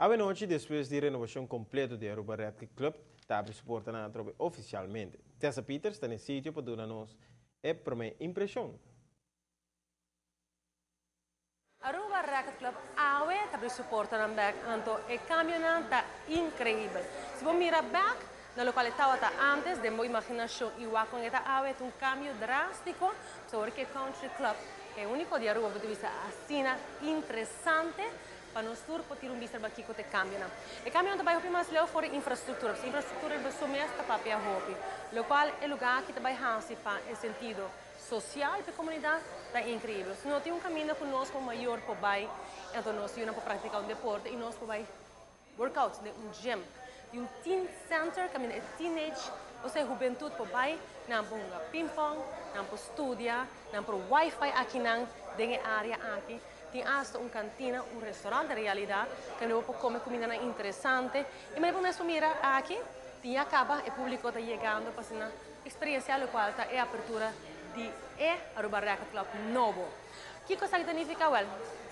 Awenochi, despues di renobacion completo di Aruba Racket Club, ta habri su portanan atrobe oficialmente. Tessa Peters ta na e sitio pa duna nos e prome impresion. Aruba Racket Club awe ta habri su portanan bek, anto e cambionan ta increibel. Si bo mira bek na locual e tawata antes, den bo imaginacion y wak con e ta awe, ta un cambio drastico. Pasobra cu e Country Club ta e unico di Aruba bo ta bisa asina interesante. Pa nos tur por tira un bista riba kiko ta e kambionan. E kambionan ta bai hopi mas leu for e infrastruktura, pasobra infrastruktura riba su mes ta papia hopi. Lokual e lugá aki ta bai hasi pa e sentido sosial pa e komunidat ta inkreibel. Si no tin un kaminda ku nos komo mayor por bai, anto nos yunan por praktiká un deporte i nos por bai workout den un gym. Tin un teen center kaminda e teenage, osea e hubentut por bai, nan por hunga pingpong, nan por studia, nan por wifi akinan den e área aki. Tin asta un kantina, un restaurant en realidat, kaminda bo por kome kumindanan interesante. I manera bo mes por mira aki, tin ya kaba e públiko ta yegando pa asina eksperensiá lokual ta e apertura di e Aruba Racket Club nobo. Kiko esaki ta nifiká? Wèl,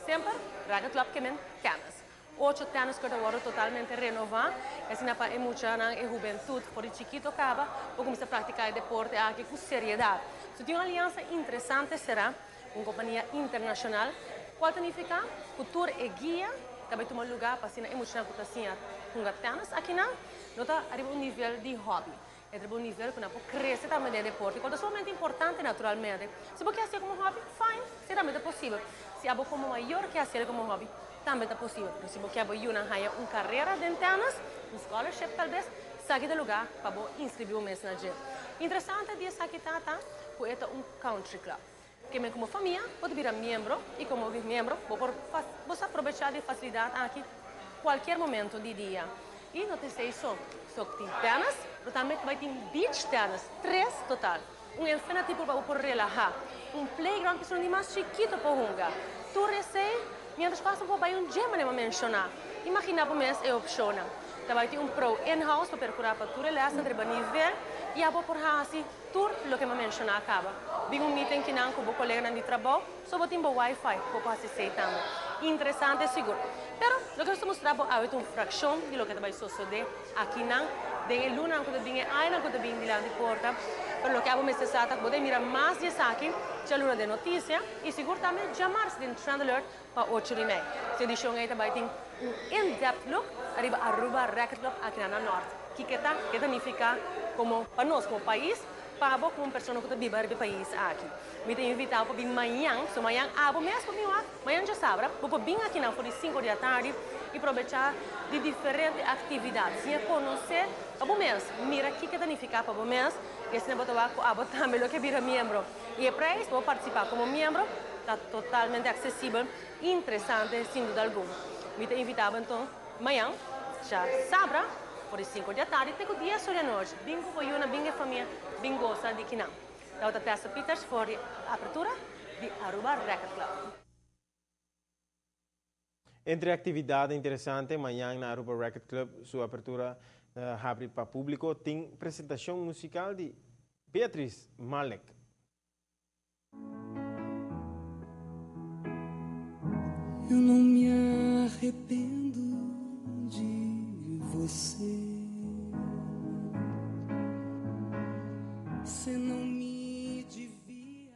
semper Racket Club ke men tènis. Ocho tènis kort a wòrdu totalmente renová, i asina pa e muchanan, e hubentut for di chikito kaba por kuminsá praktiká e deporte aki ku seriedat. So tin un aliansa interesante será. Un kompania internashonal, kual ta nifiká ku tur e guia ta bai tuma lugá pa asina e muchanan ku ta siña hunga tènis akinan no ta riba un nivel di hòbi, e ta riba un nivel ku nan por krese tambe den e deporte, kual ta sumamente importante naturalmente. Si bo ke hasié komo hòbi, fine, esei tambe ta posibel. Si abo komo mayor ke hasié komo hòbi, tambe ta posibel. Pero si bo ke abo yunan haña un karera den tènis, un scholarship talbes, esaki ta lugá pa bo inskribí bo mes na dje. Interesante di esaki ta ta ku e ta un country club. Ke men komo famia bo ta bira miembro i komo miembro bo por bo sa probechá di e fasilidat aki kualkier momento di dia. I no ta esei so, so tin tènis, pero tambe ta bai tin beach tènis, tres total, un infinity pool pa bo por relahá, un playground ku esun di mas chikito por hunga. Tur esei miéntras ku asta bo por bai un gym manera bo a menshoná. Imaginá bo mes e opshonnan. Ta bai tin un pro in-house pa perkurá pa tur e lèsnan ta riba nivel i abo por hasi Tur loke mi a menshoná a kaba. Bin un meeting kinan ku bo koleganan di trabou, so bo tin bo wifi, bo por hasi esei tambe. Interesante sigur. Pero, loke nos ta mustra bo awe ta un frakshon di loke ta bai sosodé akinan den e lunanan ku ta bin, e añanan ku ta bin dilanti porta. Pero loke abo mester sa ta ku bo ta mira mas di esaki djaluna den notisia i sigur tambe djamars den Trend Alert pa ocho di mei. Su edishon ei ta bai tin un in-depth look ariba Aruba Racket Club akinan na Nort. Kiko ta ke ta nifiká komo pa nos komo pais, pa bo komo un persona ku ta biba riba e pais aki. Mi ta invitá bo pa bin mañan, so mañan abo mes por bin wak, mañan djasabra, bo por bin akinan for di sinku di atardi i probechá di diferente aktividat. Siña konosé pa bo mes, mira kiko ta nifiká pa bo mes i asina bo ta wak ku abo tambe lo ke bira miembro. I e prijs pa bo partisipá komo miembro ta totalmente aksesibel i interesante sin duda algun. Mi ta invitá bo anto mañan, djasabra, for di sinku di atardi te ku dies or di anochi. Bin ku bo yuna, bin ku e famia, bin gosa di kinan. Tabata Tessa Pieters for di apertura di Aruba Racket Club. Entre actividad interesante, mañan na Aruba Racket Club su apertura habri pa publico tin presentacion musical di Beatriz Malek. Eu não me arrependo de você. Você não me devia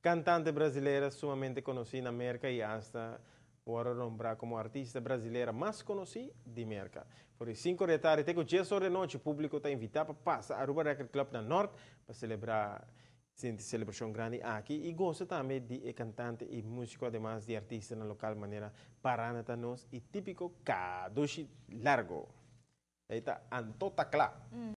Cantante brasilera sumamente conoci na Merca y hasta worde nombra como artista brasilera mas conoci di Merca. For di cinco di atardi te cu dies or di anochi publico ta invita pa pasa Aruba Record Club na Noord pa celebra sinti celebracion grandi aki y goza tambe di e cantante y musico ademas di artistanan local manera Parana Ta Nos y Tipico Kadoshi Largo. Ey ta anto ta cla.